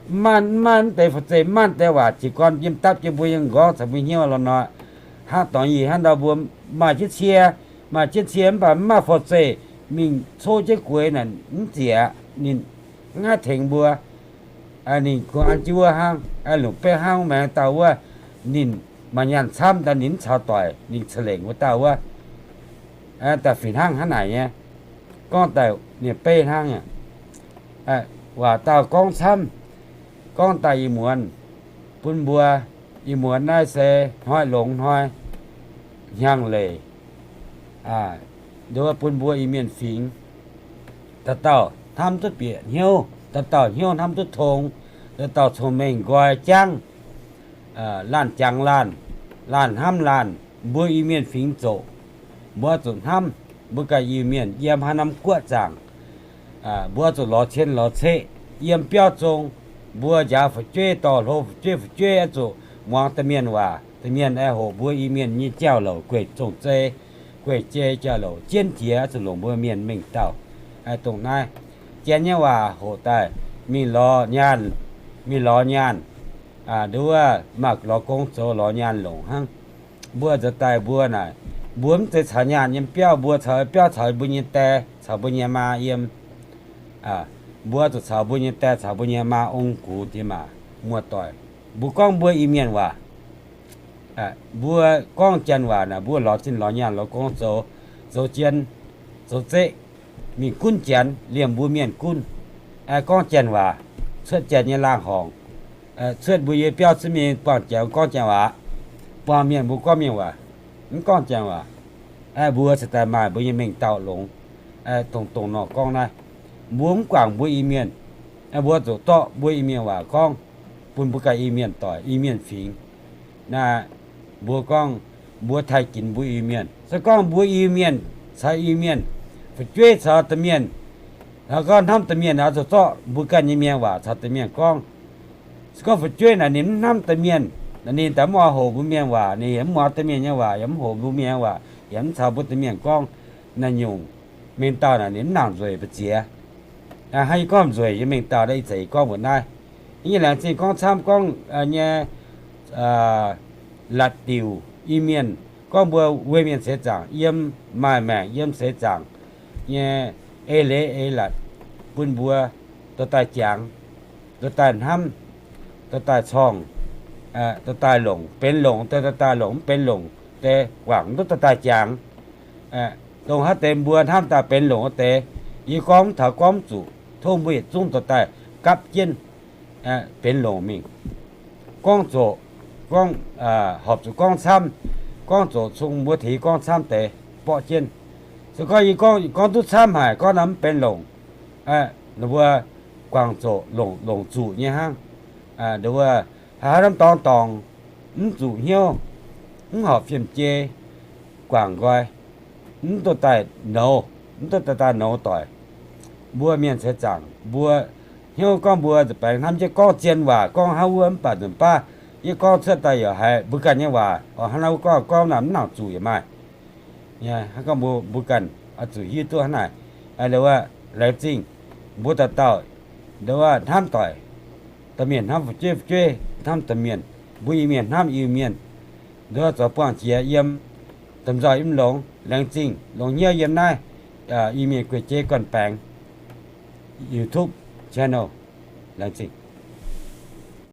Mv maaih, mv maaih mv deix forv-zeih, mv maaih deix waac jiez gorn yiem dapv jienv mbuo nyei m'nqorngv caux mbuo hnyouv lorh nor, Hnangv dorngx yie hnangv ndau mbuo maaih jienv cie, maaih jienv cie mv baac mv maaih forv-zeih mingh cov jienv gueix naaic mv zieqc, ninh mv haih tengx mbuo. Ninh gorngv an jienv wuov hnangv, longc beiv hnangv maengx dauh wuov, ninh maaih nyaanh camv daaih ninh mv caux doic, ninh ca'lengc wuov dauh wuov. Da'fih hnangv hnangv naaic nyei, gorngv daaih ninh beiv hnangv. Waac dauh gorngv camv, gorngv daaih ih muonz bun mbuo, ih muonz naaiv se hnoi longx hnoi hnyangx-leiz, nduov bun mbuo Iu-Mienh fingx dauh dauh hnamv duqv bieqc hnyouv, dauh dauh hnyouv hnamv duqv tong, dauh dauh cong-mengh nqoi jangv, laanh jangx laanh, laanh hnamv laanh. Mbuo Iu-Mienh fingx zoqc, mbuo zuqc hnamv mbuo ganh Iu-Mienh yiem haaix norm guoqv zaangc. Mbuo zuqc lorz cien lorz ceqv yiem biauv zong. Mbuo njaaux fu'jueiv dorh hlo fu'jueiv, fu'jueiv oix zuqc muangx da'mienh waac, da'mienh oix hoqc mbuo Iu-Mienh nyei jauv-louc gueic zong-zei, gueic jei jauv-louc jienv jiex oix zuqc longc mbuo mienh mengh dauh. Dongh naaiv janx nyei waac hoqc daaih mingh lorz nyaanh, mingh lorz nyaanh, nduov maaih lorz gong zoux lorz nyaanh longc hnangv. Mbuo nzuonx daaih mbuo naaic, mbuo mv zeiz caux nyaanh yiem biauv, mbuo caux biauv caux mbuo nyei die, caux mbuo nyei maa yiem. Mbuo zuqc caux mbuo nyei die caux mbuo nyei maa ong gux diex maac muoz-doic. Mbuo gorngv mbuo Iu-Mienh waac. Mbuo gorngv janx waac naaic, mbuo lorz zinh lorz nyaanh lorz gong zoux, zoux jien, zoux zeqv, mingh gunv janx liemh mbuo mienh gunv. Gorngv janx waac, cuotv janx nyei laangh horngc, cuotv mbuo yie biauv cuotv mingh buangh janx gorngv janx waac. Buangh mienh mbuo gorngv mienh waac, mv gorngv janx waac. Mbuo cingx daaih maaih mbuo nyei mengh dauh longx, dongh dongh nor gorngv naaiv. Mbuo mv guangc mbuo Iu-Mienh, mbuo zuqc zorqv mbuo Iu-Mienh waac gorngv bun mbuo ganh Iu-Mienh doic, Iu-Mienh fingx. Naaiv mbuo gorngv mbuo taaih ginx mbuo Iu-Mienh. Se gorngv mbuo Iu-Mienh caux Iu-Mienh, fu'jueiv caux da'mienh, gorngv hnamv da'mienh oix zuqc zorqv mbuo ganh nyei mienh waac caux da'mienh gorngv. Se gorngv fu'jueiv naaic ninh mv hnamv da'mienh, ninh daaih mv oix hoqc mbuo mienh waac, ninh yaac mv muangx da'mienh nyei waac, yaac mv hoqc mbuo mienh waac, yaac mv caux mbuo da'mienh gorngv, naaiv nyungc mengh dauh naaic ninh mv nangc nzueic mbu'ziex. Hnangv yie gorngv nzueic nyei mengh dauh naaiv, ih zanc yie gorngv mbuox naaiv. Yie nyei laengz zingh gorngv camv gorngv nyei latc diuc Iu-Mienh, gorngv mbuo weic mienh seix zaangc yiem, maaih maengc yiem seix zaangc nyei eix leiz eix latc bun mbuo dorh daaih jangx, dorh daaih hnamv, dorh daaih corngh, dorh daaih longc, benx longc deix dorh daaih longc, mv benx longc deix guangc mv duqv dorh daaih jangx. Dongh haaix deix mbuo hnamv daaih benx longc wuov deix, yie gorngv mv taux gorngv mv zuqc, tov mbuo yietc zungv dorh daaih gapv jienv benx longc mingh. Gorngv zoqc, gorngv, horpc zuqc gorngv camv, gorngv zoqc cong mbuo tengx gorngv camv deix borqv jienv. Se gorngv yie gorngv, gorngv duqv camv haic, gorngv naaiv mv benx longc, ninh mbuo guangc zoqc longc, longc zuqc nyei hnangv. Wuov, haaix norm dorngx dorngc, mv zuqc hnyouv, mv horpc fiem-jei guangc nqoi, mv duqv daaih nouz, mv duqv daaih nouz doic. Mbuo mienh seix zaangc mbuo hnyouv gorngv mbuo nza'baengx hnamv jienv gorngv zien waac gorngv hnangv wuov, mv baac nzunc baav yie gorngv cuotv daaih yaac haiz mbuo ganh nyei waac, hnangv naaiv wuov gorngv, gorngv naaic mv nangc zuqc yaac maaih. Hnangv gorngv mbuo, mbuo ganh oix zuqc hiuv duqv hnangv naaic. Wuov, laengz zingh mbuo dauh dauh, wuov, hnamv doic, domh mienh hnamv fu'jueiv, fu'jueiv hnamv domh mienh, mbuo Iu-Mienh hnamv Iu-Mienh, wuov, zoux buangh jiex yiem domh nzoih yiem longx. Laengz zingh longx hnyouv yiem naaiv Iu-Mienh guei-jei gorn-baengx YouTube channel. Laengz zingh.